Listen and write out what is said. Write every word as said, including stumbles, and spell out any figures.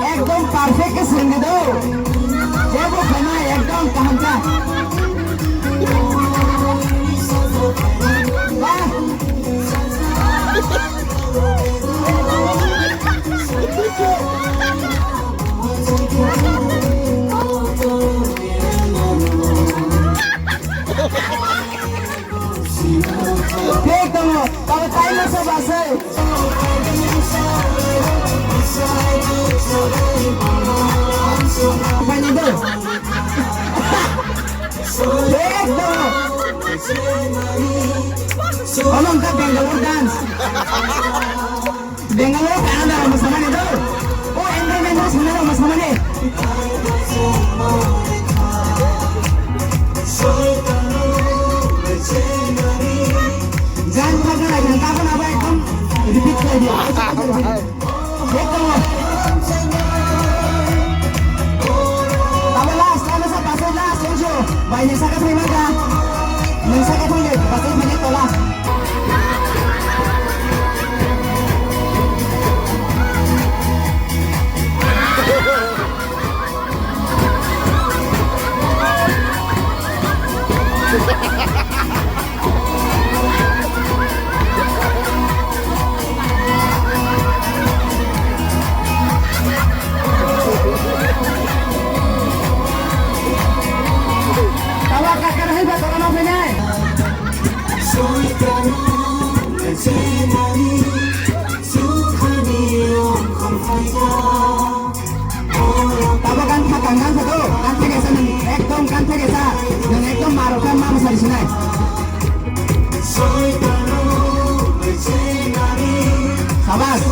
Ekdom perfect ke swrwngdi do. Jebo khana ekdom kaham kha. Bah. Thik tongo, tabo time masa basai. Bani do. Thik tongo. Ono wngkha Bangalore dance. Bangalore, Canada rok mwsamani do. O entertainment o swnai rok mwsamani. Jang thakna naikha, tabuk abo ekdom repeat khlai di. Ekdom. Abo last, abo sa pasai last, onso. Bai ni saka thangma kha. Nwng saka thangdi, pasai thangdi tola. Tawa kakar hai ba tola ma phainai. Tabo gan thakang gan thado, gan thagesa nwng ekdom gan thagesa, nwng ekdom maro kha ma bwsari sinai. Sabas.